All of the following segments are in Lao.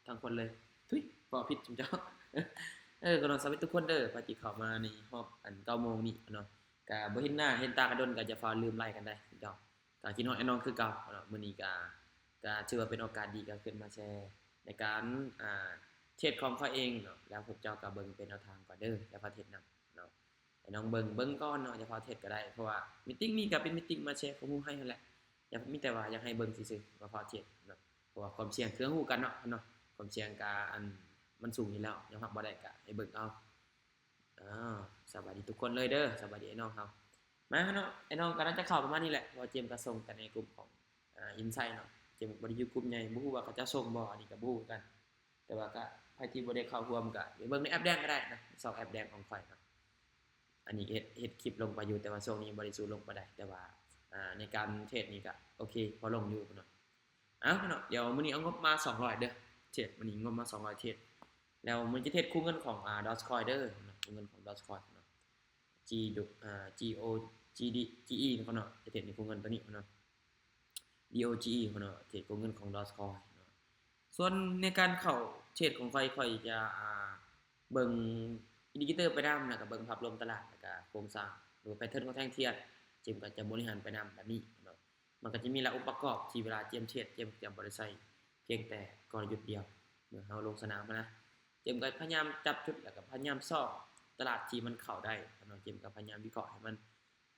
ທັງຄົນເລີຍ. ທຸຍ ເວົ້າຜິດຊຸມເຈົ້າ. ເອີ ກໍຕ້ອງສະຫວັດດີທຸກຄົນເດີ ໃຜທີ່ເຂົ້າມາໃນຮອບອັນເກົ້າໂມງນີ້ເນາະ ກະບໍ່ເຫັນໜ້າເຫັນຕາກັນດົນ ກະຢ່າຟ້າວລືມໄລກັນໄດ໋ຊຸມເຈົ້າ. ກະຄິດຮອດອ້າຍນ້ອງຄືເກົ່າເນາະ. ມື້ນີ້ກະ ກະຖືວ່າເປັນໂອກາດດີ ກະຂຶ້ນມາແຊໃນການ ອ່າ ເທຣດຂອງຂ້ອຍເອງເນາະ ແລ້ວພວກເຈົ້າກະເບິ່ງເປັນແນວທາງກ່ອນເດີ ຢ່າຟ້າວເທຣດນຳເນາະ. ໃຫ້ນ້ອງເບິ່ງ ເບິ່ງກ່ອນເນາະ ຢ່າຟ້າວເທຣດກໍໄດ້ ເພາະວ່າມີດຕິງນີ້ກໍເປັນມີດຕິງມາແຊຄວາມຮູ້ໃຫ້ຫັ້ນແຫຼະ ຢ່າ ມີແຕ່ວ່າຢາກໃຫ້ເບິ່ງຊື່ໆ ບໍ່ຟ້າວເທຣດເນາະ ເພາະວ່າຄວາມສ່ຽງ ຄືຮູ້ກັນເນາະ ເນາະ ຄວາມສ່ຽງກໍ ອັນ ມັນສູງຢູ່ແລ້ວ ຍອມຮັບບໍ່ໄດ້ກໍໃຫ້ເບິ່ງເອົາ. ອາ ສະບາຍດີທຸກຄົນເລີຍເດີ ສະບາຍດີອ້າຍນ້ອງເຮົາ. ມາເນາະ ອ້າຍນ້ອງກໍໜ້າຈະເຂົ້າປະມານນີ້ແຫຼະ ເພາະວ່າເຈມກໍສົ່ງແຕ່ໃນກຸ່ມຂອງ ອາ ອິນໄຊເນາະ ເຈມບໍ່ໄດ້ຢູ່ກຸ່ມໃຫຍ່ ບໍ່ຮູ້ວ່າເຂົາເຈົ້າສົ່ງບໍ່ ອັນນີ້ກໍບໍ່ຮູ້ຄືກັນ. ແຕ່ວ່າກໍໃຜທີ່ບໍ່ໄດ້ເຂົ້າຮ່ວມກໍໄປເບິ່ງໃນແອັບແດງກໍໄດ້ນະ ຊອກແອັບແດງຂອງຂ້ອຍເນາະ. ອັນນີ້ເຮັດ ເຮັດຄລິບລົງໄປຢູ່ ແຕ່ວ່າຊ່ວງນີ້ບໍ່ໄດ້ສູ້ລົງປານໃດ ແຕ່ວ່າ ອາ ໃນການເທຣດນີ້ກໍໂອເຄ ພໍລົງຢູ່ເນາະ. ເອົາເນາະ ດຽວມື້ນີ້ເອົາງົບມາສອງຮ້ອຍເດີ ເທຣດ ມື້ນີ້ງົບມາສອງຮ້ອຍເທຣດ ແລ້ວມື້ນີ້ຈະເທຣດຄູ່ເງິນຂອງ ອາ Dogecoin ເດີ ຄູ່ເງິນຂອງ Dogecoin ເນາະ G ອາ G O G D G E ເນາະ ຈະເທຣດໃນຄູ່ເງິນຕົວນີ້ເນາະ D O G E ເນາະ ເທຣດກູ້ເງິນຂອງ Dogecoin ເນາະ. ສ່ວນໃນການເຂົ້າເທຣດຂອງຂ້ອຍ ຂ້ອຍຈະ ອາ ເບິ່ງ indicator ໄປນຳ ແລ້ວກໍເບິ່ງພາບລວມຕະຫຼາດ ແລ້ວກໍໂຄງສ້າງ ຫຼືວ່າ pattern ຂອງແທ່ງທຽນ ເຈມກໍຈະບໍລິຫານໄປນຳແບບນີ້ເນາະ. ມັນກໍຈະມີຫຼາຍອົງປະກອບທີ່ເວລາເຈມເທຣດ ເຈມຈະບໍ່ໄດ້ໃຊ້ພຽງແຕ່ກໍລະຍຸດດຽວ ເມື່ອເຮົາລົງສະໜາມຫັ້ນນະ ເຈມກໍພະຍາຍາມຈັບຈຸດ ແລ້ວກໍພະຍາຍາມຊອກຕະຫຼາດທີ່ມັນເຂົ້າໄດ້ເນາະ ເຈມກໍພະຍາຍາມວິເຄາະໃຫ້ມັນ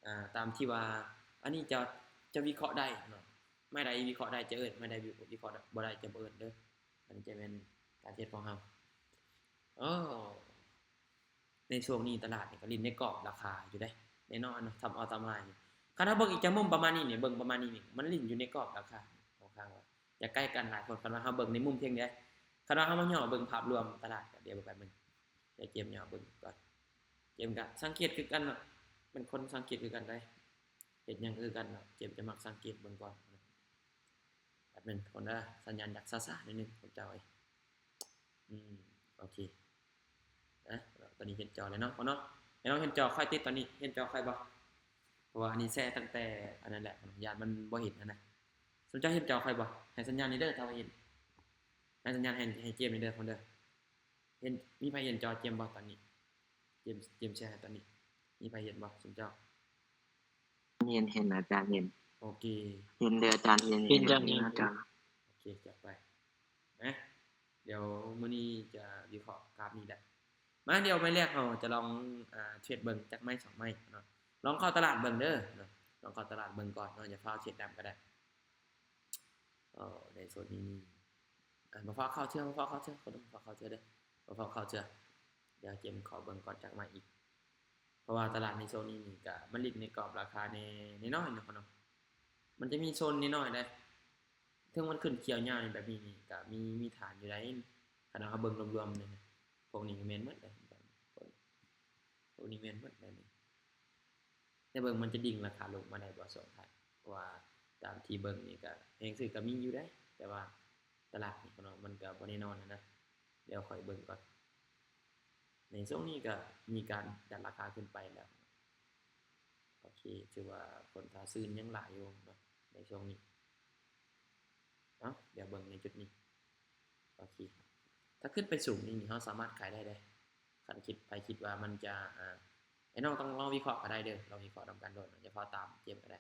ອ່າ ຕາມທີ່ວ່າ ອັນນີ້ຈະ ຈະວິເຄາະໄດ້ເນາະ ໄມ້ໃດວິເຄາະໄດ້ຈະເອີ້ນ ໄມ້ໃດວິ ວິເຄາະບໍ່ໄດ້ຈະບໍ່ເອີ້ນເດີ. ອັນນີ້ຈະແມ່ນການເທຣດຂອງເຮົາ. ໂອ້ ໃນຊ່ວງນີ້ຕະຫຼາດນີ້ກໍຫຼິ້ນໃນກອບລາຄາຢູ່ເດ້ ແນ່ນອນເນາະ ທຳເອົາຕາມລາຍ. ຄັນເຮົາເບິ່ງອີກຈັກມຸມປະມານນີ້ນີ້ ເບິ່ງປະມານນີ້ນີ້ ມັນຫຼິ້ນຢູ່ໃນກອບລາຄາ ຂ້ອນຂ້າງວ່າຈະໃກ້ກັນຫຼາຍຄົນ. ຄັນວ່າເຮົາເບິ່ງໃນມຸມພຽງໃດ ຄັນວ່າເຮົາມາຫຍໍ້ເບິ່ງພາບລວມຕະຫຼາດ ກໍດຽວເບິ່ງແປັບໜຶ່ງ ດຽວເຈມຫຍໍ້ເບິ່ງກ່ອນ. ເຈມກໍສັງເກດຄືກັນເນາະ ເປັນຄົນສັງເກດຄືກັນໄດ໋ ເຮັດຫຍັງຄືກັນເນາະ ເຈມຈະມັກສັງເກດເບິ່ງກ່ອນ. ແປັບໜຶ່ງທຸກຄົນເດີ ສັນຍານຢາກຊ້າໆໜ້ອຍໜຶ່ງພວກເຈົ້າເອີຍ. ອືມ ໂອເຄ ອະ ຕອນນີ້ເຫັນຈໍແລ້ວເນາະ ເນາະ ໃຫ້ນ້ອງເຫັນຈໍຂ້ອຍຕິ ຕອນນີ້ເຫັນຈໍຂ້ອຍບໍ່? ເພາະວ່າອັນນີ້ແຊຕັ້ງແຕ່ອັນນັ້ນແຫຼະ ຢ້ານມັນບໍ່ເຫັນຫັ້ນນະ. ສົມເຈົ້າເຫັນຈໍຂ້ອຍບໍ່? ໃຫ້ສັນຍານແດ່ເດີ ຖ້າວ່າເຫັນ ໃຫ້ສັນຍານໃຫ້ ໃຫ້ເຈມແດ່ເດີຄົນເດີ. ເຫັນ ມີໃຜເຫັນຈໍເຈມບໍ່ຕອນນີ້? ເຈມ ເຈມແຊໃຫ້ຕອນນີ້ ມີໃຜເຫັນບໍ່ຊຸມເຈົ້າ? ເຫັນ ເຫັນອາຈານເຫັນ. ໂອເຄ ເຫັນເດີອາຈານ ເຫັນ ເຫັນ ເຫັນອາຈານ. ໂອເຄ ຈັດໄປ. ມາ ດຽວມື້ນີ້ຈະວິເຄາະກາບນີ້ແຫຼະ. ມາ ດຽວໄມ້ແລກເຮົາຈະລອງ ອາ ເທຣດເບິ່ງຈັກໄມ້ສອງໄມ້ເນາະ ລອງເຂົ້າຕະຫຼາດເບິ່ງເດີເນາະ ລອງເຂົ້າຕະຫຼາດເບິ່ງກ່ອນເນາະ ຢ່າຟ້າວເທຣດນຳກໍໄດ້. ເອີ ໃນໂຊນນີ້ນີ້ ອາ ບໍ່ຟ້າວເຂົ້າເທື່ອ ບໍ່ຟ້າວເຂົ້າເທື່ອ ບໍ່ຟ້າວເຂົ້າເທື່ອເດີ ບໍ່ຟ້າວເຂົ້າເທື່ອ. ດຽວເຈມຂໍເບິ່ງກ່ອນຈັກໄມ້ອີກ ເພາະວ່າຕະຫຼາດໃນໂຊນນີ້ນີ້ກະມັນຫຼິ້ນໃນກອບລາຄາແດ່ ແນ່ນອນເນາະ ເນາະ ມັນຈະມີໂຊນນ້ອຍໆໄດ໋ ເຖິງມັນຂຶ້ນຂຽວຍາວນີ້ ແບບນີ້ນີ້ກະມີ ມີຖານຢູ່ໄດ໋ ຄັນເຮົາເບິ່ງລວມໆນີ້ນະ. ພວກນີ້ກະແມ່ນໝົດເດ ພວກນີ້ແມ່ນໝົດແບບນີ້. ແຕ່ເບິ່ງມັນຈະດິ່ງລາຄາລົງມາໄດ້ບໍ່ຊ່ວງທ້າຍ ເພາະວ່າຕາມທີ່ເບິ່ງນີ້ກະແຮງຊື້ກະມີຢູ່ເດ້ ແຕ່ວ່າຕະຫຼາດນີ້ເນາະ ມັນກະບໍ່ແນ່ນອນຫັ້ນນະ. ດຽວຂ້ອຍເບິ່ງກ່ອນ ໃນຊ່ວງນີ້ກະມີການດັນລາຄາຂຶ້ນໄປແລ້ວ. ໂອເຄ ຖືວ່າຄົນຖ້າຊື້ຍັງຫຼາຍຢູ່ເນາະ ໃນຊ່ວງນີ້. ເອົາ ດຽວເບິ່ງໃນຈຸດນີ້. ໂອເຄ ຖ້າຂຶ້ນໄປສູງນີ້ ເຮົາສາມາດຂາຍໄດ້ເດ້ ຄັນຄິດ ໃຜຄິດວ່າມັນຈະ ອາ ໄອ້ນ້ອງຕ້ອງລອງວິເຄາະກໍໄດ້ເດີ ລອງວິເຄາະນຳກັນໂລດເນາະ ຢ່າຟ້າວຕາມເຈມກໍໄດ້.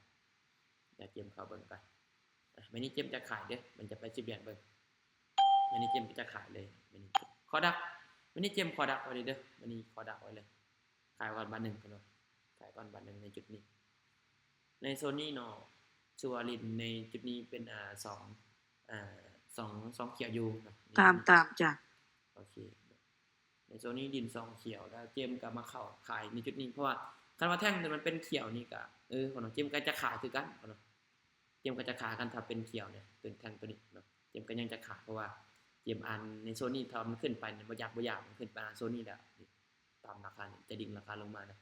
ດຽວເຈມເຂົ້າເບິ່ງກ່ອນ. ອາ ມື້ນີ້ເຈມຈະຂາຍເດີ ມັນຈະໄປສິບຫຼຽນເບິ່ງ. ມື້ນີ້ເຈມຈະຂາຍເລີຍ ມື້ນີ້ຂໍດັກ ມື້ນີ້ເຈມຂໍດັກໄວ້ເລີຍເດີ ມື້ນີ້ຂໍດັກໄວ້ເລີຍ. ຂາຍກ່ອນບາດໜຶ່ງເນາະ ຂາຍກ່ອນບາດໜຶ່ງໃນຈຸດນີ້ ໃນໂຊນນີ້ເນາະ. ຖືວ່າຫຼິ້ນໃນຈຸດນີ້ເປັນ ອາ ສອງ ອາ ສອງ ສອງຂຽວຢູ່ເນາະ ຕາມ ຕາມ ຈ້ະ. ໂອເຄ ໃນໂຊນນີ້ຫຼິ້ນສອງຂຽວ ແລ້ວເຈມກໍມາເຂົ້າຂາຍໃນຈຸດນີ້ ເພາະວ່າຄັນວ່າແທ່ງມັນເປັນຂຽວນີ້ກໍ ເອີ ຂອງເຈມກໍຈະຂາຍຄືກັນເນາະ. ເຈມກໍຈະຂາຍ ຄັນຖ້າເປັນຂຽວນີ້ ຕົວແທ່ງຕົວນີ້ເນາະ ເຈມກໍຍັງຈະຂາຍ ເພາະວ່າເຈມອ່ານໃນໂຊນນີ້ ຖ້າມັນຂຶ້ນໄປນີ້ ບໍ່ຢາກ ບໍ່ຢາກ ມັນຂຶ້ນໄປຫາໂຊນນີ້ແລ້ວ ຕາມລາຄານີ້ ຈະດິ່ງລາຄາລົງມານະ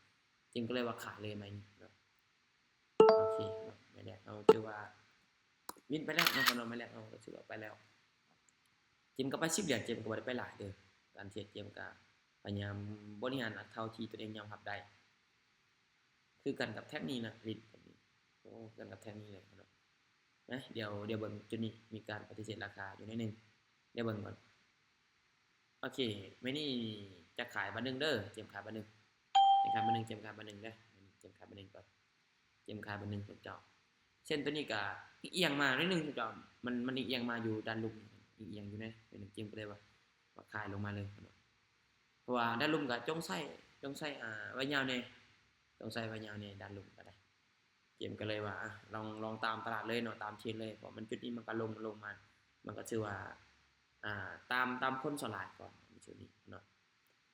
ເຈມກໍເລີຍວ່າຂາຍເລີຍໄມ້ນີ້ເນາະ. ໂອເຄເນາະ ໄມ້ແລກເຮົາຖືວ່າວິນໄປແລ້ວເນາະ ເນາະ ໄມ້ແລກເຮົາກໍຖືວ່າໄປແລ້ວ. ເຈມກໍໄປສິບຫຼຽນ ເຈມກໍບໍ່ໄດ້ໄປຫຼາຍເດີ ການເທຣດເຈມກໍພະຍາຍາມບໍລິຫານເທົ່າທີ່ຕົວເອງຍອມຮັບໄດ້ ຄືກັນກັບແທ່ງນີ້ນະ ລິດ ໂອ້ ຄືກັນກັບແທ່ງນີ້ເລີຍເນາະ. ນະ ດຽວ ດຽວເບິ່ງຈຸດນີ້ ມີການປະຕິເສດລາຄາຢູ່ໜ້ອຍໜຶ່ງ ດຽວເບິ່ງກ່ອນ. ໂອເຄ ມື້ນີ້ຈະຂາຍບາດໜຶ່ງເດີ ເຈມຂາຍບາດໜຶ່ງ ເຈມຂາຍບາດໜຶ່ງ ເຈມຂາຍບາດໜຶ່ງເດີ ເຈມຂາຍບາດໜຶ່ງກ່ອນ ເຈມຂາຍບາດໜຶ່ງເຈົ້າ. ເຊັ່ນໂຕນີ້ກໍອຽງມາໜ້ອຍໜຶ່ງເຈົ້າ ມັນ ມັນອຽງມາຢູ່ດ້ານລຸ່ມ ອຽງຢູ່ນະ ເປັນເຈມກໍເລີຍວ່າ ວ່າຂາຍລົງມາເລີຍ ເພາະວ່າດ້ານລຸ່ມກໍຈົ່ງໃຊ້ ຈົ່ງໃຊ້ ອ່າ ໄວ້ຍາວແດ່ ຈົ່ງໃຊ້ໄວ້ຍາວແດ່ ດ້ານລຸ່ມກໍໄດ້. ເຈມກໍເລີຍວ່າ ອະ ລອງ ລອງຕາມຕະຫຼາດເລີຍເນາະ ຕາມເທຣນເລີຍ ເພາະມັນຈຸດນີ້ມັນກໍລົງ ລົງມາ ມັນກໍຖືວ່າ ອ່າ ຕາມ ຕາມຄົນສ່ວນຫຼາຍກ່ອນໃນຊ່ວງນີ້ເນາະ.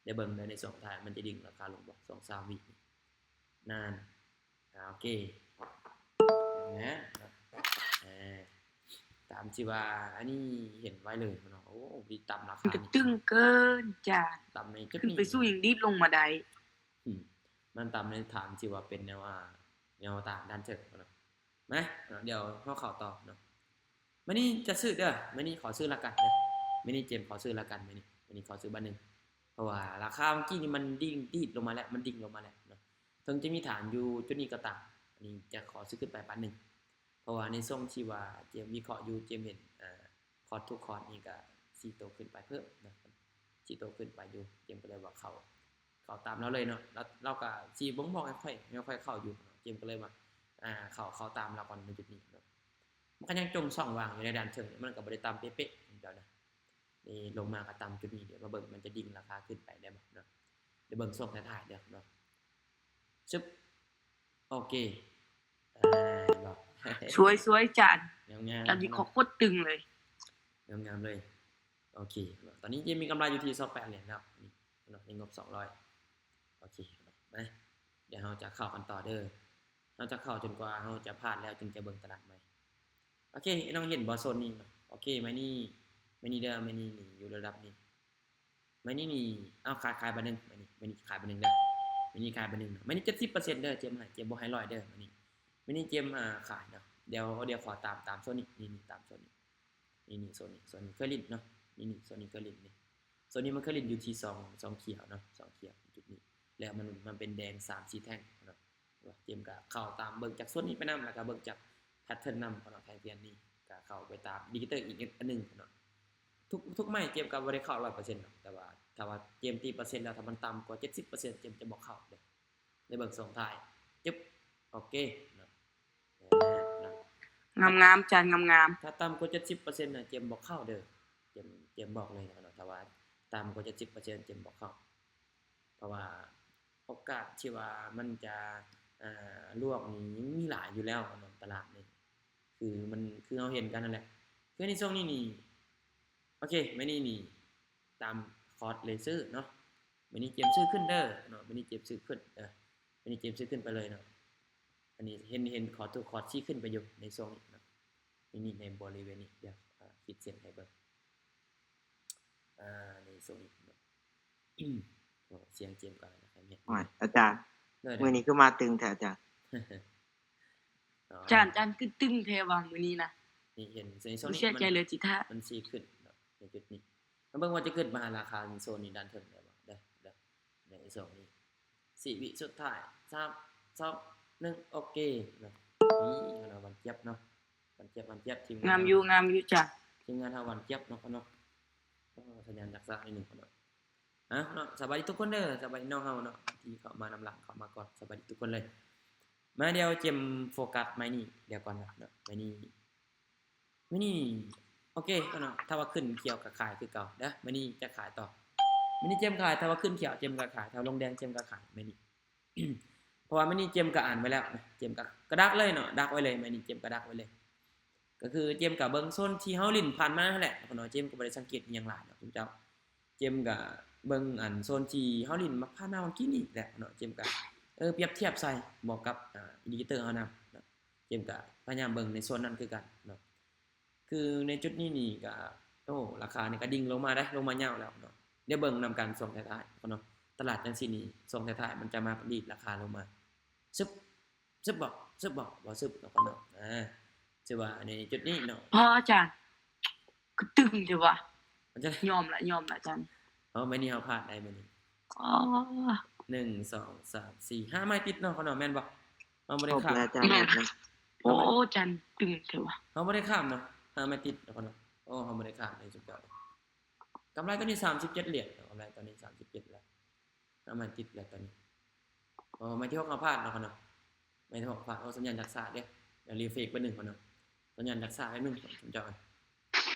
ໄດ້ເບິ່ງເດີໃນຊ່ວງທ້າຍ ມັນຈະດຶງລາຄາລົງບໍ່ ສອງສາມວິນີ້ ນັ້ນ ອາ ໂອເຄ ນະ ອາ ຕາມທີ່ວ່າອັນນີ້ເຫັນໄວ້ເລີຍເນາະ. ໂອ້ ດີດຕາມລາຄາ ມັນກໍຕຶງເກີນ ຈານ ຕາມໃນຈຸດນີ້ ຂຶ້ນໄປສູ້ຍັງດີດລົງມາໄດ້ ອືມ ມັນຕາມໃນຖານທີ່ວ່າເປັນແນວ ອາ ແນວຕ້ານດ້ານເທິງເນາະ. ມາເນາະ ດຽວເຮົາເຂົ້າຕໍ່ເນາະ. ມື້ນີ້ຈະຊື້ເດີ ມື້ນີ້ຂໍຊື້ລະກັນເດີ ມື້ນີ້ເຈມຂໍຊື້ລະກັນ ມື້ນີ້ ມື້ນີ້ຂໍຊື້ບາດໜຶ່ງ ເພາະວ່າລາຄາເມື່ອກີ້ນີ້ມັນດິ່ງ ດີດລົງມາແລ້ວ ມັນດິ່ງລົງມາແລ້ວເນາະ. ເຖິງຈະມີຖານຢູ່ຈຸດນີ້ກໍຕາມ ອັນນີ້ຈະຂໍຊື້ຂຶ້ນໄປບາດໜຶ່ງ ເພາະວ່າໃນຊ່ວງທີ່ວ່າເຈມວິເຄາະຢູ່ ເຈມເຫັນ ອາ ຄອດທຸກຄອດນີ້ກໍສີ່ໂຕຂຶ້ນໄປເພີ່ມເນາະ ສີ່ໂຕຂຶ້ນໄປຢູ່ ເຈມກໍເລີຍວ່າເຂົ້າ ເຂົ້າຕາມລາວເລີຍເນາະ. ລາວ ລາວກໍຊິບົ່ງບອກໃຫ້ຂ້ອຍ ໃຫ້ຂ້ອຍເຂົ້າຢູ່ເນາະ ເຈມກໍເລີຍວ່າ ອາ ເຂົ້າ ເຂົ້າຕາມລາວກ່ອນໃນຈຸດນີ້ເນາະ. ມັນກໍຍັງຈົ່ງຊ່ອງວ່າງຢູ່ໃນດ້ານເທິງ ມັນກໍບໍ່ໄດ້ຕ່ຳເປະໆ ເຈົ້ານະ. ນີ້ລົງມາກໍຕ່ຳຈຸດນີ້ ດຽວມາເບິ່ງມັນຈະດິ່ງລາຄາຂຶ້ນໄປໄດ້ບໍ່ເນາະ. ດຽວເບິ່ງຊ່ວງທ້າຍໆເດີເນາະ. ຊຶບ ໂອເຄ ອາ ເຫັນບໍ່ ສວຍໆ ຈານ ງາມໆ ຕອນນີ້ເນາະ ຂໍໂຄດຕຶງເລີຍ ງາມໆເລີຍ. ໂອເຄ ຕອນນີ້ເຈມມີກຳໄລຢູ່ທີ່ຊາວແປດຫຼຽນແລ້ວ ນີ້ເນາະ ໃນງົບສອງຮ້ອຍ. ໂອເຄ ມາ ດຽວເຮົາຈະເຂົ້າກັນຕໍ່ເດີ ເຮົາຈະເຂົ້າຈົນກວ່າເຮົາຈະພາດແລ້ວຈຶ່ງຈະເບິ່ງຕະຫຼາດໃໝ່. ໂອເຄ ນ້ອງເຫັນບໍ່ໂຊນນີ້ເນາະ. ໂອເຄ ມື້ນີ້ ມື້ນີ້ເດີ ມື້ນີ້ນີ້ຢູ່ລະດັບນີ້ ມື້ນີ້ນີ້ ເອົາ ຂາຍ ຂາຍບາດໜຶ່ງ ມື້ນີ້ ມື້ນີ້ຂາຍບາດໜຶ່ງເດີ ມື້ນີ້ຂາຍບາດໜຶ່ງເນາະ. ມື້ນີ້ເຈັດສິບເປີເຊັນເດີ ເຈມໃຫ້ ເຈມບໍ່ໃຫ້ຮ້ອຍເດີ ມື້ນີ້ ມື້ນີ້ເຈມ ອາ ຂາຍເນາະ. ດຽວ ດຽວຂໍຕາມ ຕາມໂຊນນີ້ ນີ້ ນີ້ ຕາມໂຊນນີ້ ນີ້ ນີ້ ໂຊນນີ້ ໂຊນນີ້ເຄີຍຫຼິ້ນເນາະ ນີ້ ນີ້ ໂຊນນີ້ເຄີຍຫຼິ້ນນີ້ ໂຊນນີ້ມັນເຄີຍຫຼິ້ນຢູ່ທີ່ຊ່ອງ ຊ່ອງຂຽວເນາະ ຊ່ອງຂຽວຈຸດນີ້ ແລ້ວມັນ ມັນເປັນແດງສາມສີ່ແທ່ງເນາະ. ວ່າເຈມກໍເຂົ້າຕາມເບິ່ງຈາກໂຊນນີ້ໄປນຳ ແລ້ວກໍເບິ່ງຈາກແພັດເທີນນຳເນາະ ແທ່ງທຽນນີ້ ກໍເຂົ້າໄປຕາມອິນດິເຄເຕີອີກອັນໜຶ່ງເນາະ. ທຸກ ທຸກໄມ້ເຈມກໍບໍ່ໄດ້ເຂົ້າຮ້ອຍເປີເຊັນເນາະ ແຕ່ວ່າຖ້າວ່າເຈມຕີເປີເຊັນແລ້ວ ຖ້າມັນຕ່ຳກວ່າເຈັດສິບເປີເຊັນ ເຈມຈະບໍ່ເຂົ້າເດີ ໄດ້ເບິ່ງຊ່ວງທ້າຍ ຈຶບ ໂອເຄເນາະ. ງາມໆ ຈານ ງາມໆ. ຖ້າຕ່ຳກວ່າເຈັດສິບເປີເຊັນນະ ເຈມບໍ່ເຂົ້າເດີ ເຈມ ເຈມບອກເລີຍນະເນາະ. ຖ້າວ່າຕ່ຳກວ່າເຈັດສິບເປີເຊັນ ເຈມບໍ່ເຂົ້າ ເພາະວ່າໂອກາດທີ່ວ່າມັນຈະ ອ່າ ລ່ວງນີ້ຍັງມີຫຼາຍຢູ່ແລ້ວເນາະ ຕະຫຼາດນີ້ ຄືມັນ ຄືເຮົາເຫັນກັນນັ້ນແຫຼະ. ຄືໃນຊ່ວງນີ້ນີ້ ໂອເຄ ມື້ນີ້ນີ້ ຕາມຄອດເລີຍຊື້ເນາະ. ມື້ນີ້ເຈມຊື້ຂຶ້ນເດີເນາະ ມື້ນີ້ເຈມຊື້ຂຶ້ນເດີ ມື້ນີ້ເຈມຊື້ຂຶ້ນໄປເລີຍເນາະ. ອັນນີ້ເຫັນ ເຫັນຄອດທຸກຄອດຊີ້ຂຶ້ນໄປຢູ່ໃນຊ່ວງນີ້ເນາະ. ນີ້ ນີ້ໃນບໍລິເວນນີ້ ດຽວ ອາ ຂີດເສັ້ນໃຫ້ເບິ່ງ ອາ ໃນຊ່ວງນີ້ເນາະ. ໂອ້ ສຽງເຈມກໍແມ່ນ ໂອ້ຍ ອາຈານ ໂດຍ ມື້ນີ້ຄືມາຕຶງແທ້ອາຈານ? ອໍ ຈານ ຈານຄືຕຶງແທ້ວ່າມື້ນີ້ນະ. ນີ້ເຫັນໃນໂຊນນີ້ ເສຍໃຈເລີຍຈິທ່າ ມັນຊີ້ຂຶ້ນເນາະ ໃນຈຸດນີ້. ມາເບິ່ງວ່າຈະຂຶ້ນມາຫາລາຄາໂຊນນີ້ດ້ານເທິງໄດ້ບໍ່ ເດີ ເດີ ໃນໂຊນນີ້ ສີ່ວິສຸດທ້າຍ ສາມ ສອງ ໜຶ່ງ ໂອເຄເນາະ. ນີ້ເຮົານະ ຫວານຈຽບເນາະ ຫວານຈຽບ ຫວານຈຽບ ທີມງານ ງາມຢູ່ ງາມຢູ່ຈ້າ ທີມງານເຮົາຫວານຈຽບເນາະ ເນາະ. ໂອ້ ສັນຍານຈັກສະໜ້ອຍໜຶ່ງເນາະ. ເອົາເນາະ ສະບາຍດີທຸກຄົນເດີ ສະບາຍດີນ້ອງເຮົາເນາະ ທີ່ເຂົ້າມານຳຫຼັງ ເຂົ້າມາກ່ອນ ສະບາຍດີທຸກຄົນເລີຍ. ມາ ດຽວເຈມໂຟກັສໄມ້ນີ້ດຽວກ່ອນເນາະ ໄມ້ນີ້ ມື້ນີ້ ໂອເຄເນາະ ຖ້າວ່າຂຶ້ນຂຽວກໍຂາຍຄືເກົ່າເດີ ມື້ນີ້ຈະຂາຍຕໍ່ ມື້ນີ້ເຈມຂາຍ ຖ້າວ່າຂຶ້ນຂຽວເຈມກໍຂາຍ ຖ້າລົງແດງເຈມກໍຂາຍມື້ນີ້. ເພາະວ່າມື້ນີ້ເຈມກໍອ່ານໄວ້ແລ້ວນະ ເຈມກໍ ກໍດັກເລີຍເນາະ ດັກໄວ້ເລີຍ ມື້ນີ້ເຈມກໍດັກໄວ້ເລີຍ. ກໍຄືເຈມກໍເບິ່ງໂຊນທີ່ເຮົາຫຼິ້ນຜ່ານມາຫັ້ນແຫຼະເນາະ ເຈມກໍບໍ່ໄດ້ສັງເກດອີ່ຫຍັງຫຼາຍເນາະ ທຸກເຈົ້າ. ເຈມກໍເບິ່ງອັນໂຊນທີ່ເຮົາຫຼິ້ນມາຜ່ານມາຫວ່າງກີ້ນີ້ແຫຼະເນາະ ເຈມກໍ ເອີ ປຽບທຽບໃສ່ບວກກັບ ອາ ອິນດິເຄເຕີເຮົານຳເນາະ ເຈມກໍພະຍາຍາມເບິ່ງໃນໂຊນນັ້ນຄືກັນເນາະ. ຄືໃນຈຸດນີ້ນີ້ກໍ ໂອ້ ລາຄານີ້ກໍດິ່ງລົງມາເດ້ ລົງມາຍາວແລ້ວເນາະ. ດຽວເບິ່ງນຳກັນຊ່ວງທ້າຍໆເນາະ ຕະຫຼາດຈັ່ງຊີ້ນີ້ ຊ່ວງທ້າຍໆມັນຈະມາດີດລາຄາລົງມາ ຊຶບ ຊຶບບໍ່ ຊຶບບໍ່ ບໍ່ຊຶບເນາະ ເນາະ. ອາ ຖືວ່າໃນຈຸດນີ້ເນາະ ພໍອາຈານ ຄືຕຶງແທ້ວະ ມັນຈະ ຍອມລະ ຍອມລະອາຈານ. ເອົາ ໄມ້ນີ້ເຮົາພາດໄດ້ມື້ນີ້ ອໍ ໜຶ່ງ ສອງ ສາມ ສີ່ ຫ້າໄມ້ຕິດເນາະ ເນາະ ແມ່ນບໍ່? ເຮົາບໍ່ໄດ້ຂ້າມ ແມ່ນ ໂອ້ ອາຈານ ຕຶງແທ້ວະ ເຮົາບໍ່ໄດ້ຂ້າມເນາະ ຫ້າໄມ້ຕິດເນາະ ເນາະ. ໂອ້ ເຮົາບໍ່ໄດ້ຂ້າມໃນຈຸດເກົ່າ ກຳໄລຕອນນີ້ສາມສິບເຈັດຫຼຽນເນາະ ກຳໄລຕອນນີ້ສາມສິບເຈັດແລ້ວ ກຳໄລຕິດແລ້ວຕອນນີ້. ໂອ້ ໄມ້ທີຫົກເຮົາພາດເນາະ ເນາະ ໄມ້ທີຫົກພາດ. ໂອ້ ສັນຍານຈາກຊ້າເດີ ດຽວຣີເຟກເບີງໜຶ່ງກ່ອນເນາະ ສັນຍານຈາກຊ້າໜຶ່ງ ເຈົ້າ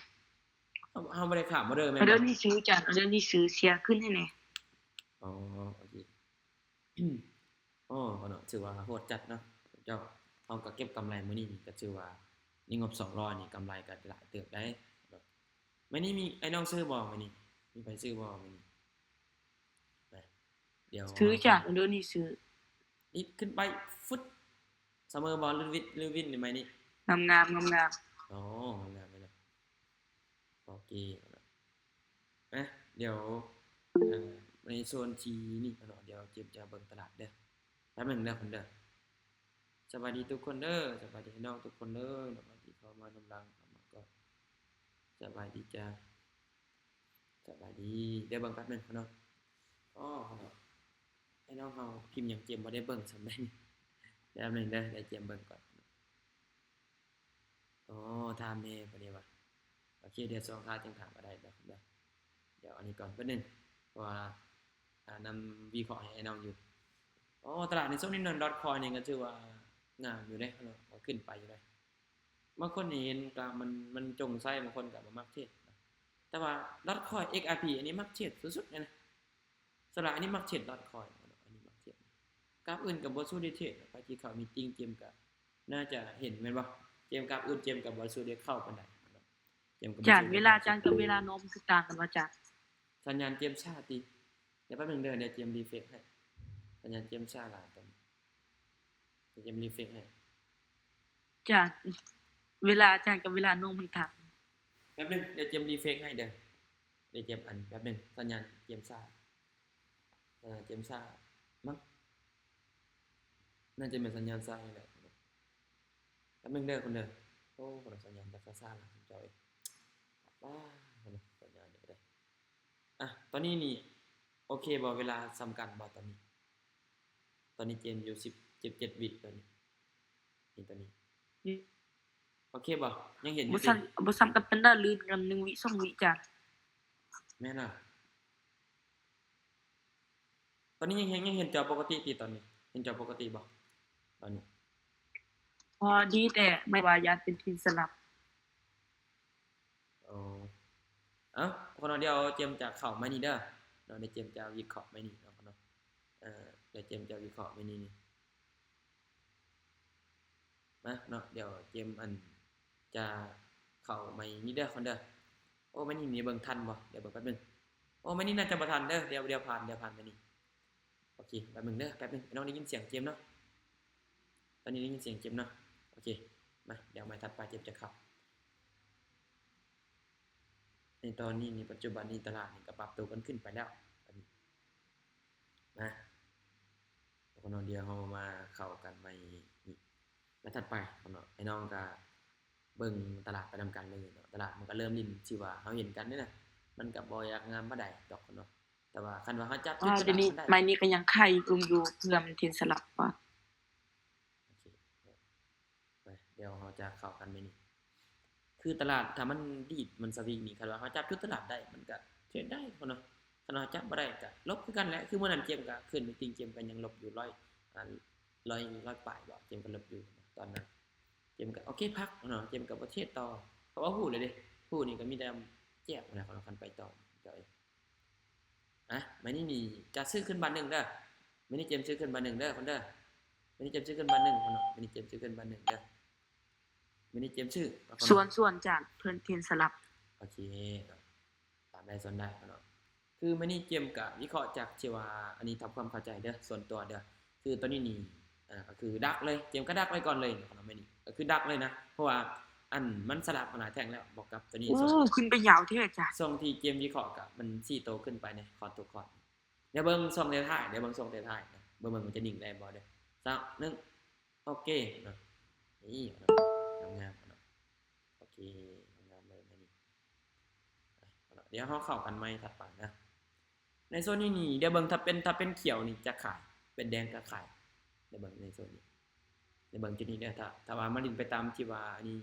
ເຮົາ ເຮົາບໍ່ໄດ້ຂ້າມບໍ່ເດີແມ່ນບໍ່? ເດີນີ້ຊື້ ຈານ ເດີນີ້ຊື້ ເຊຍຂຶ້ນໃຫ້ແດ່. ອໍ ໂອເຄ. ອໍ ເນາະ ຖືວ່າໂຫດຈັດເນາະເຈົ້າ. ເຮົາກໍເກັບກຳໄລມື້ນີ້ນີ້ ກໍຖືວ່າໃນງົບສອງຮ້ອຍນີ້ ກຳໄລກໍຫຼາຍເຕີບໄດ໋ເນາະ. ມື້ນີ້ມີອ້າຍນ້ອງຊື້ບໍ່ມື້ນີ້? ມີໃຜຊື້ບໍ່ມື້ນີ້? ນະ ດຽວ ຊື້ ເຮົາ ຈາກ ເດີນີ້ຊື້ ນີ້ຂຶ້ນໄປ ຟຶດ ສະເໝີບໍ່ ຫຼືວິນ ຫຼືວິນໃນໄມ້ນີ້? ງາມໆ ງາມໆ. ອໍ ງາມໆເລີຍເນາະ. ໂອເຄ ນະ ດຽວ ເອີ ໃນໂຊນທີ່ນີ້ເນາະ ດຽວເຈມຈະເບິ່ງຕະຫຼາດເດີ ແປັບໜຶ່ງເດີຄົນເດີ. ສະບາຍດີທຸກຄົນເດີ ສະບາຍດີພີ່ນ້ອງທຸກຄົນເດີເນາະ ທີ່ເຂົ້າມານຳຫຼັງເຂົ້າມາກ່ອນ. ສະບາຍດີຈ້າ ສະບາຍດີ ດຽວເບິ່ງແປັບໜຶ່ງເນາະ. ອໍ ເນາະ ອ້າຍນ້ອງເຮົາພິມຫຍັງ ເຈມບໍ່ໄດ້ເບິ່ງສ່ຳໃດ. ແປັບໜຶ່ງເດີ ດຽວເຈມເບິ່ງກ່ອນ. ອໍ ຖາມແດ່ ພໍດີວ່າ ໂອເຄ ດຽວຊ່ວງທ້າຍຈຶ່ງຖາມກໍໄດ້ເດີ ດຽວ ດຽວອັນນີ້ກ່ອນແປັບໜຶ່ງ ເພາະວ່າ ອ່າ ນຳວິເຄາະໃຫ້ອ້າຍນ້ອງຢູ່. ອໍ ຕະຫຼາດໃນຊ່ວງນີ້ນະ ດອດຄອຍນີ້ກໍຖືວ່າງາມຢູ່ເດ້ເນາະ ກໍຂຶ້ນໄປຢູ່ເດ້. ບາງຄົນນີ້ເຫັນກໍມັນ ມັນຈົ່ງໃຊ້ ບາງຄົນກໍບໍ່ມັກເທຣດ ແຕ່ວ່າດອດຄອຍ ເອັກອາພີ ອັນນີ້ມັກເທຣດສຸດໆເລີຍນະ. ສ່ວນຫຼາຍອັນນີ້ມັກເທຣດດອດຄອຍເນາະ ອັນນີ້ມັກເທຣດ. ກາບອື່ນກໍບໍ່ສູ້ໄດ້ເທຣດ ໃຜທີ່ເຂົ້າມີຕິງເຈມກໍໜ້າຈະເຫັນແມ່ນບໍ່? ເຈມກາບອື່ນ ເຈມກໍບໍ່ສູ້ໄດ້ເຂົ້າປານໃດເນາະ ເຈມກໍບໍ່ ຈານ ເວລາຈານກັບເວລານອນມັນຄືຕ່າງກັນວ່າຈານ? ສັນຍານເຈມຊ້າຕິ? ດຽວແປັບໜຶ່ງເດີ ດຽວເຈມຣີເຟກໃຫ້ ສັນຍານເຈມຊ້າຫຼາຍຕອນນີ້ ດຽວເຈມຣີເຟກໃຫ້. ຈານ ເວລາຈານກັບເວລານອນມັນຕ່າງ. ແປັບໜຶ່ງ ດຽວເຈມຣີເຟກໃຫ້ເດີ ດຽວເຈມ ອັນ ແປັບໜຶ່ງ ສັນຍານເຈມຊ້າ ເອີ ເຈມຊ້າມັ້ງ ໜ້າຈະແມ່ນສັນຍານຊ້ານີ້ແຫຼະ. ແປັບໜຶ່ງເດີຄົນເດີ. ໂອ້ ຄົນລະສັນຍານຈັກຊ້າໆລະເຈົ້າເອີຍ ວ້າ ຄົນລະສັນຍານເດີ. ອ່ະ ຕອນນີ້ນີ້ໂອເຄບໍ່? ເວລາສ່ຳກັນບໍ່ຕອນນີ້? ຕອນນີ້ເຈມຢູ່ສິບເຈັດ ເຈັດວິຕອນນີ້ ນີ້ຕອນນີ້ ອືມ ໂອເຄບໍ່? ຍັງເຫັນຢູ່ຕິ? ບໍ່ສ່ຳກັນປານໃດ ລື່ນກັນໜຶ່ງວິສອງວິຈ້າ. ແມ່ນລະ. ຕອນນີ້ຍັງເຫັນ ຍັງເຫັນຈໍປົກກະຕິຕິຕອນນີ້? ເຫັນຈໍປົກກະຕິບໍ່ຕອນນີ້? ພໍດີແຕ່ ແມ່ນວ່າຢ້ານເປັນຖິ່ນສະຫຼັບ. ໂອ້ ເອົ້າ ຄົນເຮົາ ດຽວເຈມຈະເຂົ້າໄມ້ນີ້ເດີເນາະ ດຽວເຈມຈະວິເຄາະໄມ້ນີ້ເນາະ ເອີ ດຽວເຈມຈະວິເຄາະໄມ້ນີ້ນີ້ ມາເນາະ ດຽວເຈມ ອັນ ຈະເຂົ້າໄມ້ນີ້ເດີຄົນເດີ. ໂອ້ ໄມ້ນີ້ນີ້ເບິ່ງທັນບໍ່? ດຽວເບິ່ງແປັບໜຶ່ງ. ໂອ້ ໄມ້ນີ້ໜ້າຈະບໍ່ທັນເດີ ດຽວ ດຽວຜ່ານ ດຽວຜ່ານໄມ້ນີ້. ໂອເຄ ແປັບໜຶ່ງເດີ ແປັບໜຶ່ງ ນ້ອງໄດ້ຍິນສຽງເຈມເນາະ ຕອນນີ້ໄດ້ຍິນສຽງເຈມເນາະ. ໂອເຄ ມາ ດຽວໄມ້ຖັດໄປເຈມຈະເຂົ້າ. ໃນຕອນນີ້ນີ້ ປັດຈຸບັນນີ້ຕະຫຼາດນີ້ກໍປັບໂຕກັນຂຶ້ນໄປແລ້ວ ມາ ດຽວເຮົາມາເຂົ້າກັນໃໝ່ອີກ ແລະ ຖັດໄປເນາະ ໃຫ້ນ້ອງກໍເບິ່ງຕະຫຼາດໄປນຳກັນເລີຍເນາະ. ຕະຫຼາດມັນກໍເລີ່ມຫຼິ້ນທີ່ວ່າເຮົາເຫັນກັນນີ້ນະ ມັນກໍບໍ່ຢາກງາມປານໃດດອກເນາະ ແຕ່ວ່າຄັນວ່າເຮົາຈັບຈຸດຕະຫຼາດມັນໄດ້ ໄມ້ນີ້ກໍຍັງໄຂ່ລົງຢູ່ ເພື່ອມັນເຫັນສະຫຼັບວ່າ ໂອເຄ ໄປ ດຽວເຮົາຈະເຂົ້າກັນມື້ນີ້ ຄືຕະຫຼາດຖ້າມັນດີດ ມັນສະວິງນີ້ ຄັນວ່າເຮົາຈັບຈຸດຕະຫຼາດໄດ້ ມັນກະເທຣດໄດ້ພຸ້ນເນາະ. ຄັນວ່າເຮົາຈັບບໍ່ໄດ້ກະຫຼົບຄືກັນແຫຼະ ຄືມື້ນັ້ນເຈມກະຂຶ້ນ ມີຕິງເຈມກະຍັງຫຼົບຢູ່ ຮ້ອຍ ອ່າ ຮ້ອຍ ຮ້ອຍປາຍບໍ ເຈມກະຫຼົບຢູ່ຕອນນັ້ນ. ເຈມກະໂອເຄພັກເນາະ ເຈມກະບໍ່ເທຣດຕໍ່ ເພາະວ່າຮູ້ແລ້ວເດ້ ຮູ້ນີ້ກະມີແຕ່ແຈກຫັ້ນແຫຼະ ຄັນໄປຕໍ່ເຈົ້າເອງ. ອ່ະ ມື້ນີ້ນີ້ຈະຊື້ຂຶ້ນບາດໜຶ່ງເດີ ມື້ນີ້ເຈມຊື້ຂຶ້ນບາດໜຶ່ງເດີຄົນເດີ ມື້ນີ້ເຈມຊື້ຂຶ້ນບາດໜຶ່ງເນາະ ມື້ນີ້ເຈມຊື້ຂຶ້ນບາດໜຶ່ງເດີ ມື້ນີ້ເຈມຊື້ ສ່ວນ ສ່ວນຈາກເພິ່ນເຫັນສະຫຼັບ ໂອເຄເນາະ ຕາມໄດ້ສ່ວນໄດ້ເນາະ. ຄືມື້ນີ້ເຈມກະວິເຄາະຈາກທີ່ວ່າ ອັນນີ້ທຳຄວາມເຂົ້າໃຈເດີ ສ່ວນຕົວເດີ ຄືຕອນນີ້ນີ້ ອ່າ ກໍຄືດັກເລີຍ ເຈມກໍດັກໄວ້ກ່ອນເລີຍເນາະ ມື້ນີ້ກໍຄືດັກເລີຍນະ ເພາະວ່າ ອັນ ມັນສະຫຼັບມາຫຼາຍແທ່ງແລ້ວ ບວກກັບຕົວນີ້ ໂອ້ ຂຶ້ນໄປຍາວແທ້ຈ້າ. ຊ່ວງທີ່ເຈມວິເຄາະກໍມັນຊີ້ໂຕຂຶ້ນໄປໃນຄອດທຸກຄອດ ດຽວເບິ່ງຊ່ວງທ້າຍໆ ດຽວເບິ່ງຊ່ວງທ້າຍໆ ເບິ່ງ ເບິ່ງມັນຈະນິ່ງໄດ້ບໍ່ເດີ ສາມ ໜຶ່ງ ໂອເຄເນາະ ນີ້ເນາະ ງາມໆເນາະ ໂອເຄ ງາມເລີຍມື້ນີ້. ດຽວເຮົາເຂົ້າກັນໃໝ່ຖັດໄປນະ ໃນໂຊນນີ້ນີ້ ດຽວເບິ່ງ ຖ້າເປັນ ຖ້າເປັນຂຽວນີ້ຈະຂາຍ ເປັນແດງກໍຂາຍ ດຽວເບິ່ງໃນໂຊນນີ້ ດຽວເບິ່ງຈຸດນີ້ເດີ ຖ້າ ຖ້າວ່າມັນຫຼິ້ນໄປຕາມທີ່ວ່າ ອັນນີ້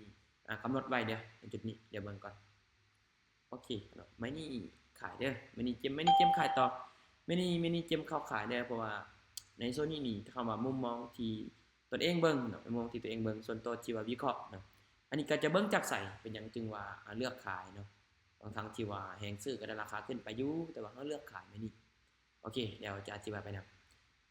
ອ່າ ກຳນົດໄວ້ເດີ ໃນຈຸດນີ້ ດຽວເບິ່ງກ່ອນ. ໂອເຄເນາະ ໄມ້ນີ້ ຂາຍເດີ້ ມື້ນີ້ເຈມ ມື້ນີ້ເຈມຂາຍຕໍ່ ມື້ນີ້ ມື້ນີ້ເຈມເຂົ້າຂາຍເດີ້ ເພາະວ່າໃນໂຊນນີ້ນີ້ ຄຳວ່າມຸມມອງທີ່ຕົນເອງເບິ່ງເນາະ ມຸມມອງທີ່ຕົນເອງເບິ່ງ ສ່ວນຕົວທີ່ວ່າວິເຄາະເນາະ ອັນນີ້ກໍຈະເບິ່ງຈາກໃສ ເປັນຫຍັງຈຶ່ງວ່າ ອາ ເລືອກຂາຍເນາະ ທັງໆທີ່ວ່າແຮງຊື້ກໍໄດ້ລາຄາຂຶ້ນໄປຢູ່ ແຕ່ວ່າເຮົາເລືອກຂາຍມື້ນີ້ ໂອເຄ ດຽວຈະອະທິບາຍໄປນຳ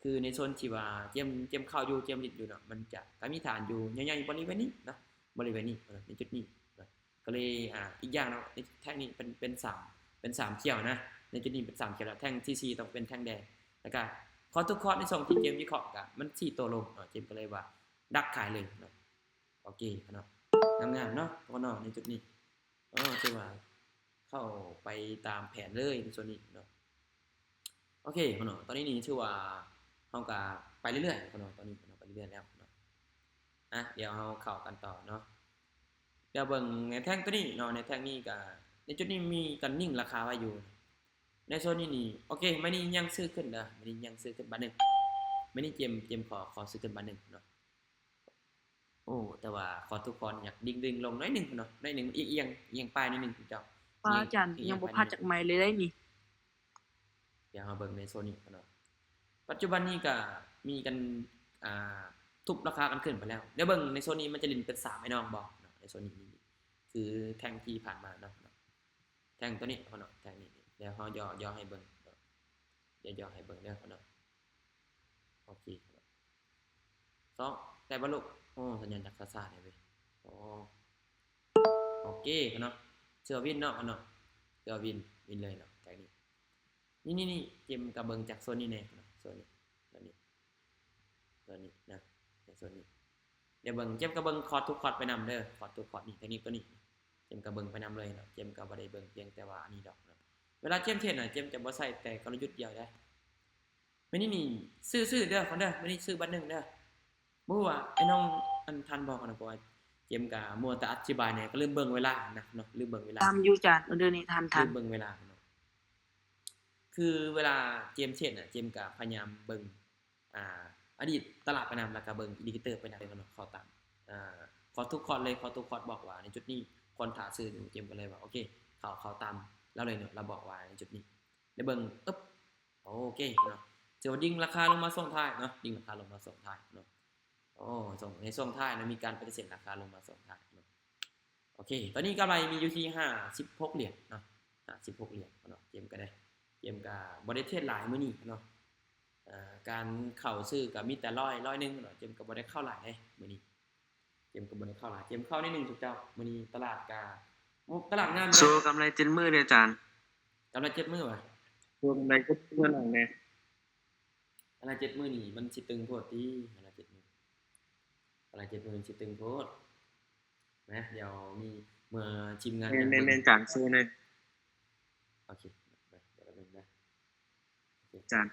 ຄືໃນໂຊນທີ່ວ່າເຈມ ເຈມເຂົ້າຢູ່ ເຈມຫຼິ້ນຢູ່ເນາະ ມັນຈະ ກໍມີຖານຢູ່ໃຫຍ່ໆ ບໍລິເວນນີ້ເນາະ ບໍລິເວນນີ້ເນາະ ໃນຈຸດນີ້ເນາະ ກໍເລີຍ ອາ ອີກຢ່າງເນາະ ໃນແທ່ງນີ້ເປັນ ເປັນສາມ ເປັນສາມຂຽວນະ ໃນຈຸດນີ້ເປັນສາມຂຽວ ແລ້ວແທ່ງທີສີ່ຕ້ອງເປັນແທ່ງແດງ ແລ້ວກໍຄອດທຸກຄອດໃນຊ່ວງທີ່ເຈມວິເຄາະ ກໍມັນສີ່ໂຕລົງເນາະ ເຈມກໍເລີຍວ່າດັກຂາຍເລີຍເນາະ ໂອເຄເນາະ ງາມໆເນາະ ພວກເນາະ ໃນຈຸດນີ້ ເອີ ຖືວ່າເຂົ້າໄປຕາມແຜນເລີຍໃນໂຊນນີ້ເນາະ ໂອເຄເນາະ ຕອນນີ້ນີ້ຖືວ່າເຮົາກໍໄປເລື້ອຍໆເນາະ ຕອນນີ້ເນາະ ໄປເລື້ອຍໆແລ້ວເນາະ ອະ ດຽວເຮົາເຂົ້າກັນຕໍ່ເນາະ ດຽວເບິ່ງໃນແທ່ງໂຕນີ້ເນາະ ໃນແທ່ງນີ້ກໍ ໃນຈຸດນີ້ມີການນິ່ງລາຄາໄວ້ຢູ່ ໃນໂຊນນີ້ນີ້ ໂອເຄ ມື້ນີ້ຍັງຊື້ຂຶ້ນເດີ້ ມື້ນີ້ຍັງຊື້ຂຶ້ນບາດໜຶ່ງ ມື້ນີ້ເຈມ ເຈມຂໍ ຂໍຊື້ຂຶ້ນບາດໜຶ່ງເນາະ ໂອ້ ແຕ່ວ່າຄອດທຸກຄອດນີ້ຢາກດຶງໆລົງໜ້ອຍໜຶ່ງເນາະ ໜ້ອຍໜຶ່ງ ອຽງ ອຽງ ອຽງປາຍໜ້ອຍໜຶ່ງເຈົ້າ ປາ ອາຈານ ອຽງ ອຽງ ຍັງບໍ່ພາດຈັກໄມ້ເລີຍໄດ໋ນີ້ ດຽວເຮົາເບິ່ງໃນໂຊນນີ້ເນາະ ປັດຈຸບັນນີ້ກໍມີການ ອ່າ ທຸບລາຄາກັນຂຶ້ນໄປແລ້ວ ດຽວເບິ່ງໃນໂຊນນີ້ມັນຈະຫຼິ້ນເປັນສາມໄອ້ນ້ອງບໍ່ເນາະ ໃນໂຊນນີ້ນີ້ ຄືແທ່ງທີ່ຜ່ານມາເນາະ ແທ່ງໂຕນີ້ເນາະ ແທ່ງນີ້ ດຽວເຮົາຫຍໍ້ ຫຍໍ້ໃຫ້ເບິ່ງເນາະ ດຽວຫຍໍ້ໃຫ້ເບິ່ງເດີ້ເນາະ ໂອເຄ ສອງ ແຕ່ບໍ່ລູກ ໂອ້ ສັນຍານຈາກຊາຊາແດ່ເວີຍ ໂອ້ ໂອເຄເນາະ ເຊື່ອວິນເນາະເນາະ ເຊື່ອວິນ ວິນເລີຍເນາະ ແທ່ງນີ້ ນີ້ໆໆ ເຈມກະເບິ່ງຈາກໂຊນນີ້ແດ່ເນາະ ໂຊນນີ້ ໂຊນນີ້ ໂຊນນີ້ນະ ໃນໂຊນນີ້ ດຽວເບິ່ງ ເຈມກະເບິ່ງຄອດທຸກຄອດໄປນຳເດີ້ ຄອດທຸກຄອດນີ້ ເທັກນິກໂຕນີ້ ເຈມກະເບິ່ງໄປນຳເລີຍເນາະ ເຈມກະບໍ່ໄດ້ເບິ່ງພຽງແຕ່ວ່າອັນນີ້ດອກເນາະ ເວລາເຈມເທຣດນະ ເຈມຈະບໍ່ໃຊ້ແຕ່ກະລະຍຸດດຽວເດ້ ມື້ນີ້ນີ້ຊື້ ຊື້ເດີ້ ຄົນເດີ້ ມື້ນີ້ຊື້ບາດໜຶ່ງເດີ້ ບໍ່ຮູ້ວ່າໄອ້ນ້ອງອັນທັນບໍ່ ເພາະວ່າເຈມກະມົວແຕ່ອະທິບາຍແດ່ ກໍລືມເບິ່ງເວລານະເນາະ ລືມເບິ່ງເວລາ ທັນຢູ່ຈານ ເອີ ດຽວນີ້ທັນ ທັນ ລືມເບິ່ງເວລາເນາະ ຄືເວລາເຈມເທຣດນະ ເຈມກະພະຍາຍາມເບິ່ງ ອ່າ ອະດີດຕະຫຼາດໄປນຳ ແລ້ວກະເບິ່ງອິນດິເຄເຕີໄປນຳເນາະ ເຂົ້າຕາມ ອ່າ ຄອດທຸກຄອດເລີຍ ຄອດທຸກຄອດບອກວ່າໃນຈຸດນີ້ຄວນຖ້າຊື້ຢູ່ ເຈມກໍເລີຍວ່າ ໂອເຄ ເຂົ້າ ເຂົ້າຕາມລາວເລີຍເນາະ ລາວບອກວ່າໃນຈຸດນີ້ ໄດ້ເບິ່ງ ອຶບ ໂອເຄເນາະ ຖືວ່າດິ້ງລາຄາລົງມາຊ່ວງທ້າຍເນາະ ດິ້ງລາຄາລົງມາຊ່ວງທ້າຍເນາະ ໂອ້ ຊ່ວງ ໃນຊ່ວງທ້າຍນະ ມີການປະຕິເສດລາຄາລົງມາຊ່ວງທ້າຍເນາະ ໂອເຄ ຕອນນີ້ກຳໄລມີຢູ່ທີ່ຫ້າສິບຫົກຫຼຽນເນາະ ຫ້າສິບຫົກຫຼຽນເນາະ ເຈມກໍໄດ້ ເຈມກໍບໍ່ໄດ້ເທຣດຫຼາຍມື້ນີ້ເນາະ ເອີ ການເຂົ້າຊື້ກໍມີແຕ່ຮ້ອຍ ຮ້ອຍໜຶ່ງເນາະ ເຈມກໍບໍ່ໄດ້ເຂົ້າຫຼາຍເດ້ມື້ນີ້ ເຈມກໍບໍ່ໄດ້ເຂົ້າຫຼາຍ ເຈມເຂົ້າໜ້ອຍໜຶ່ງ ເຈົ້າ ມື້ນີ້ຕະຫຼາດກໍ ໂອ້ ຕະຫຼາດງາມເດ້ ໂຊກຳໄລເຈັດມື້ເດ້ອາຈານ ກຳໄລເຈັດມື້ຫວາ ໂຊກຳໄລເຈັດມື້ແລ້ວແດ່ ກຳໄລເຈັດມື້ນີ້ມັນຊິຕຶງໂພດຕິ ກຳໄລເຈັດມື້ ກຳໄລເຈັດມື້ມັນຊິຕຶງໂພດ ນະ ດຽວມີເມື່ອທີມງານ ແມ່ນໆ ຈານ ໂຊແດ່ ໂອເຄ ດຽວແປັບໜຶ່ງນະ ອາຈານ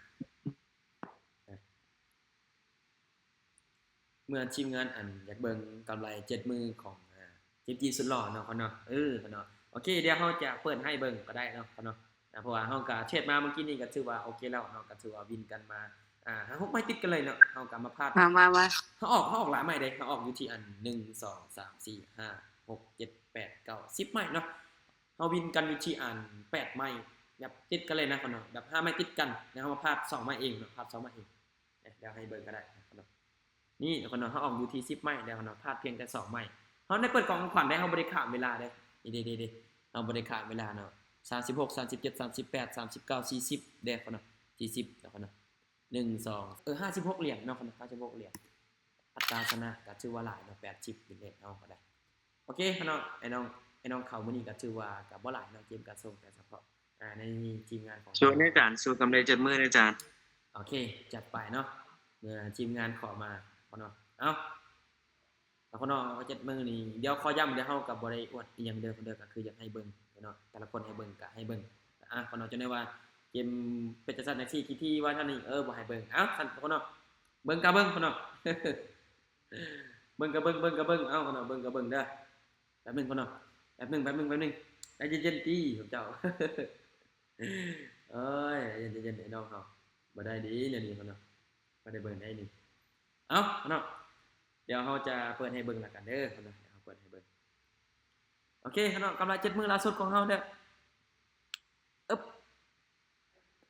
ເມື່ອທີມງານອັນຢາກເບິ່ງກຳໄລເຈັດມື້ຂອງ ອາ ເຈັບຈີ່ສຸດຫຼໍ່ເນາະ ເຂົາເນາະ ເອີ ເຂົາເນາະ ໂອເຄ ດຽວເຮົາຈະເປີດໃຫ້ເບິ່ງກໍໄດ້ເນາະ ເຂົາເນາະ ອາ ເພາະວ່າເຮົາກະເທຣດມາມື້ກີ້ນີ້ກະຖືວ່າໂອເຄແລ້ວເນາະ ກະຖືວ່າວິນກັນມາ ອາ ຫ້າຫົກໄມ້ຕິດກັນເລີຍເນາະ ເຮົາກະມາພາດ ມາ ມາ ມາ ເຮົາອອກ ເຮົາອອກຫຼາຍໄມ້ເດ້ ເຮົາອອກຢູ່ທີ່ອັນ ໜຶ່ງ ສອງ ສາມ ສີ່ ຫ້າ ຫົກ ເຈັດ ແປດ ເກົ້າ ສິບໄມ້ເນາະ ເຮົາວິນກັນຢູ່ທີ່ອັນ ແປດໄມ້ ແບບຕິດກັນເລີຍນະ ເຂົາເນາະ ແບບຫ້າໄມ້ຕິດກັນ ແລ້ວເຮົາມາພາດສອງໄມ້ເອງເນາະ ພາດສອງໄມ້ເອງ ດຽວໃຫ້ເບິ່ງກໍໄດ້ເນາະ ນີ້ເນາະ ເຮົາອອກຢູ່ທີ່ສິບໄມ້ແລ້ວເນາະ ພາດພຽງແຕ່ສອງໄມ້ ເຮົາໄດ້ເປີດກອງຂອງຂວັນໄດ້ ເຮົາບໍ່ໄດ້ຂ້າມເວລາເດ້ ນີ້ເດ້ໆ ເຮົາບໍ່ໄດ້ຂ້າມເວລາເນາະ ສາມສິບຫົກ ສາມສິບເຈັດ ສາມສິບແປດ ສາມສິບເກົ້າ ສີ່ສິບເດ້ເນາະ ສີ່ສິບເນາະ ໜຶ່ງ ສອງ ເອີ ຫ້າສິບຫົກຫຼຽນເນາະ ຫ້າສິບຫົກຫຼຽນ ອັດຕາຊະນະກໍຖືວ່າຫຼາຍເນາະ ແປດສິບເປັນເລດເຮົາກໍໄດ້ ໂອເຄເນາະ ໄອ້ນ້ອງ ໄອ້ນ້ອງເຂົ້າມື້ນີ້ກໍຖືວ່າກໍບໍ່ຫຼາຍເນາະ ເກມກໍສົ່ງແຕ່ສະເພາະ ອ່າ ໃນທີມງານຂອງ ໂຊແດ່ອາຈານ ໂຊກຳໄລເຈັດມື້ແດ່ອາຈານ ໂອເຄ ຈັດໄປເນາະ ເມື່ອທີມງານຂໍມາເນາະ ເອົ້າ ແລ້ວເນາະ ເຈັດມື້ນີ້ ດຽວຂໍຢ້ຳ ດຽວເຮົາກໍບໍ່ໄດ້ອວດອີ່ຫຍັງເດີ ເດີ ກໍຄືຢາກໃຫ້ເບິ່ງເນາະ ແຕ່ລະຄົນໃຫ້ເບິ່ງກໍໃຫ້ເບິ່ງ ອ່າ ເນາະ ຈົນໄດ້ວ່າເກມເປັນຈັ່ງຊັ້ນຈັ່ງຊີ້ ຂີ້ຖີ່ວ່າຊັ້ນນີ້ ເອີ ບໍ່ໃຫ້ເບິ່ງ ເອົ້າ ຊັ້ນເນາະ ເບິ່ງກໍເບິ່ງເນາະ ເບິ່ງກໍເບິ່ງ ເບິ່ງກໍເບິ່ງ ເອົ້າ ເນາະ ເບິ່ງກໍເບິ່ງເດີ ແປັບໜຶ່ງກ່ອນເນາະ ແປັບໜຶ່ງ ແປັບໜຶ່ງ ແປັບໜຶ່ງ ໃຈເຢັນໆຕິພວກເຈົ້າ ໂອ້ຍ ໃຈເຢັນໆ ໄອ້ນ້ອງເຮົາ ບໍ່ໄດ້ເດ້ແນວນີ້ເນາະ ບໍ່ໄດ້ເບິ່ງໄດ້ນີ້ ເອົ້າ ເນາະ ດຽວເຮົາຈະເປີດໃຫ້ເບິ່ງລະກັນເດີເນາະ ດຽວເຮົາເປີດໃຫ້ເບິ່ງ ໂອເຄເນາະ ກຳໄລເຈັດມື້ລ່າສຸດຂອງເຮົາເດີ ອຶບ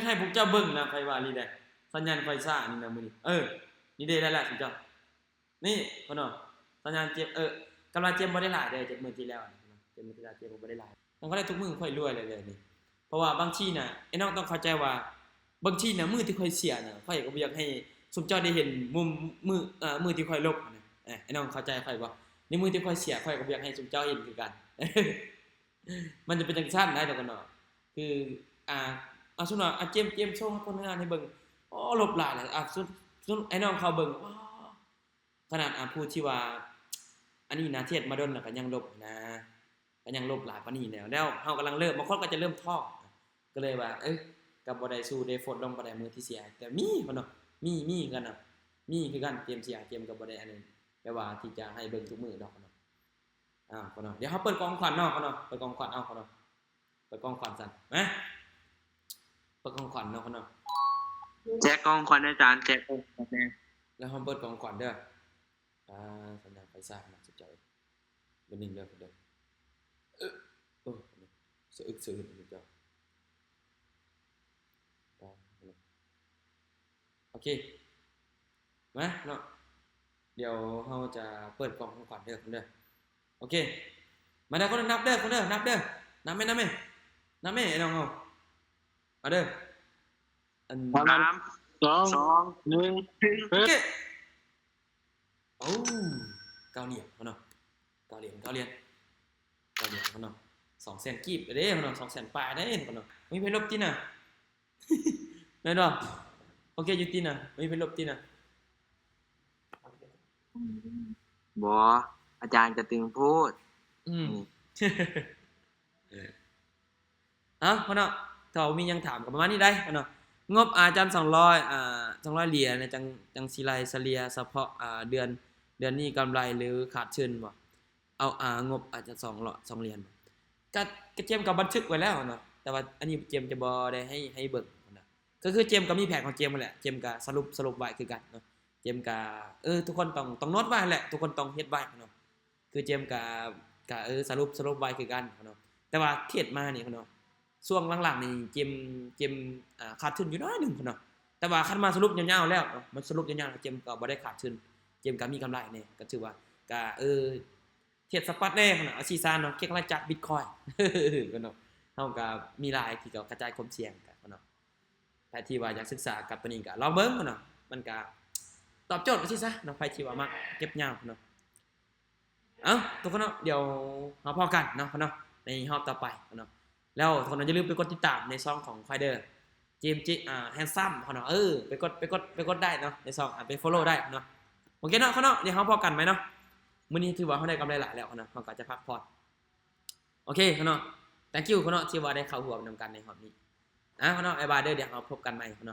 າກໃຫ້ພວກເຈົ້າເບິ່ງນະ ຂ້ອຍວ່ານີ້ແຫຼະ ສັນຍານຂ້ອຍຊ້ານີ້ນະມື້ນີ້. ເອີ ນີ້ເດ້ ໄດ້ລະຊຸມເຈົ້າ. ນີ້ ພໍ່ນ້ອງ ສັນຍານເຈມ ເອີ ກຳລັງເຈມບໍ່ໄດ້ຫຼາຍເດ້ ເຈັດໝື່ນທີ່ແລ້ວນະ ເຈັດໝື່ນທີ່ແລ້ວເຈມບໍ່ໄດ້ຫຼາຍ. ມັນກໍໄດ້ທຸກມື້ ຂ້ອຍລວຍເລີຍນີ້ ເພາະວ່າບາງທີນະ ໄອ້ນ້ອງຕ້ອງເຂົ້າໃຈວ່າ ບາງທີນະ ມື້ທີ່ຂ້ອຍເສຍນະ ຂ້ອຍກໍບໍ່ຢາກໃຫ້ຊຸມເຈົ້າໄດ້ເຫັນມຸມ ມື້ ເອີ ມື້ທີ່ຂ້ອຍລົບນະ. ເອີ ໄອ້ນ້ອງເຂົ້າໃຈຂ້ອຍບໍ່? ໃນມື້ທີ່ຂ້ອຍເສຍ ຂ້ອຍກໍບໍ່ຢາກໃຫ້ຊຸມເຈົ້າເຫັນຄືກັນ. ມັນຈະເປັນຈັ່ງຊັ້ນໄດ໋ ທຸກຄົນເນາະ. ຄື ອ່າ ເອົາ ສົມມຸດວ່າ ອ່າ ເຈມ ເຈມໂຊໃຫ້ຄົນງານໃຫ້ເບິ່ງ ໂອ້ ລົບຫຼາຍແຫຼະ. ອ່າ ສົມ ສົມມຸດໄອ້ນ້ອງເຂົາເບິ່ງ ອໍ ຂະໜາດ ອ່າ ຜູ້ທີ່ວ່າ ອັນນີ້ນະ ເທດມາດົນນະ ກໍຍັງລົບນະ ກໍຍັງລົບຫຼາຍປານນີ້ແລ້ວ ແລ້ວເຮົາກຳລັງເລີ່ມ ບາງຄົນກໍຈະເລີ່ມທ້ອ ກໍເລີຍວ່າ ເອີ ກໍບໍ່ໄດ້ສູ້ໄດ້ຟົດລົງປານໃດມື້ທີ່ເສຍ. ແຕ່ມີພຸ້ນເນາະ ມີ ມີຄືກັນນະ ມີຄືກັນ ເຈມເສຍ ເຈມກໍບໍ່ໄດ້ອັນນີ້ ແບບວ່າທີ່ຈະໃຫ້ເບິ່ງທຸກມື້ດອກເນາະ. ອ້າວ ເນາະ ດຽວເຮົາເປີດກອງຂວັນເນາະ ເນາະ ເປີດກອງຂວັນ ເອົາ ເນາະ ເປີດກອງຂວັນຊັ້ນ ມາ ເປີດກອງຂວັນເນາະ ເນາະ. ແຈກຂອງຂວັນອາຈານ ແຈກຂອງຂວັນແດ່ ແລ້ວເຮົາເປີດກອງຂວັນເດີ. ອ່າ ສັນຍານໄຟຊ້ານະ ສຸດຍອດເລີຍ ເບິ່ງເດີ ເດີ ເອີ ເອີ ສະອຶກສະອຶດເດີ. ໂອເຄ ມາເນາະ ດຽວເຮົາຈະເປີດກ່ອງຂອງຂວັນເດີ ເດີ. ໂອເຄ ມາເດີ ຄົນນັບເດີ ຄົນເດີ ນັບເດີ ນັບແມ່ ນັບແມ່ ນັບແມ່ ໄອ້ນ້ອງເຮົາ ມາເດີ. ອັນ ສາມ ສອງ ໜຶ່ງ ໂອເຄ. ໂອ້ ເກົ້າຫຼຽນພຸ້ນເນາະ ເກົ້າຫຼຽນ ເກົ້າຫຼຽນ ເກົ້າຫຼຽນພຸ້ນເນາະ. ສອງແສນກີບເດ້ພຸ້ນເນາະ ສອງແສນປາຍເດ້ພຸ້ນເນາະ. ມີໃຜລົບຕິນະ ແມ່ນບໍ່? ໂອເຄຢູ່ຕິນະ ມີໃຜລົບຕິນະ. ບໍ່ ອາຈານກະຕຶງໂພດ. ອືມ ເອີ ເອົາ ພໍ່ເນາະ ຖ້າບໍ່ມີຫຍັງຖາມກໍປະມານນີ້ໄດ໋ເນາະ. ງົບອາຈານສອງຮ້ອຍ ອ່າ ສອງຮ້ອຍຫຼຽນ ຈັ່ງ ຈັ່ງຊິໄລ່ສະເລ່ຍສະເພາະ ອ່າ ເດືອນ ເດືອນນີ້ກຳໄລ ຫຼື ຂາດທຶນບໍ່? ເອົາ ອ່າ ງົບອາຈານສອງຮ້ອຍ ສອງຫຼຽນ ກະ ກະເຈມກໍບັນທຶກໄວ້ແລ້ວເນາະ ແຕ່ວ່າອັນນີ້ເຈມຈະບໍ່ໄດ້ໃຫ້ ໃຫ້ເບິ່ງເນາະ. ກໍຄືເຈມກໍມີແຜນຂອງເຈມຫັ້ນແຫຼະ ເຈມກໍສະຫຼຸບ ສະຫຼຸບໄວ້ຄືກັນເນາະ. ເຈມກໍ ເອີ ທຸກຄົນຕ້ອງ ຕ້ອງໂນ້ດໄວ້ຫັ້ນແຫຼະ ທຸກຄົນຕ້ອງເຮັດໄວ້ເນາະ. ຄືເຈມກະ ກະ ເອີ ສະຫຼຸບ ສະຫຼຸບໄວ້ຄືກັນເນາະ. ແຕ່ວ່າເທດມານີ້ເນາະ ຊ່ວງຫຼັງໆນີ້ເຈມ ເຈມ ອ່າ ຂາດທຶນຢູ່ໜ້ອຍໜຶ່ງເນາະ ແຕ່ວ່າຄັນມາສະຫຼຸບຍາວໆແລ້ວເນາະ ມັນສະຫຼຸບຍາວໆ ເຈມກໍບໍ່ໄດ້ຂາດທຶນ ເຈມກໍມີກຳໄລແດ່ ກໍຖືວ່າ ກໍ ເອີ ເທຣດສະປັດແດ່ເນາະ ອາຊີຊານເນາະ ເກັງລາຍຈາກບິດຄອຍເນາະ ເຮົາກໍມີຫຼາຍທີ່ກໍກະຈາຍຄວາມສ່ຽງກັນເນາະ ໃຜທີ່ວ່າຢາກສຶກສາກັບໂຕນີ້ກໍລອງເບິ່ງເນາະ ມັນກໍຕອບໂຈດວ່າຊີ້ຊະເນາະ ໃຜທີ່ວ່າມັກເກັບຍາວເນາະ. ເອົ້າ ທຸກຄົນເນາະ ດຽວເຮົາພໍ້ກັນເນາະ ເນາະ ໃນຮອບຕໍ່ໄປເນາະ ແລ້ວທຸກຄົນເນາະ ຢ່າລືມໄປກົດຕິດຕາມໃນຊ່ອງຂອງຂ້ອຍເດີ ເຈມ ເຈ ອ່າ Handsome ເນາະ ເອີ ໄປກົດ ໄປກົດ ໄປກົດໄດ້ເນາະ ໃນຊ່ອງ ອ່າ ໄປ follow ໄດ້ເນາະ ໂອເຄເນາະ ເນາະ ດຽວເຮົາພໍ້ກັນໃໝ່ເນາະ ມື້ນີ້ຖືວ່າເຮົາໄດ້ກຳໄລຫຼາຍແລ້ວເນາະ ເຮົາກໍຈະພັກຜ່ອນ ໂອເຄເນາະ thank you ເນາະ ທີ່ວ່າໄດ້ເຂົ້າຮ່ວມນຳກັນໃນຮອບນີ້ ອ່າ ເນາະ ບາຍບາຍເດີ ດຽວເຮົາພົບກັນໃໝ່ເນາະ.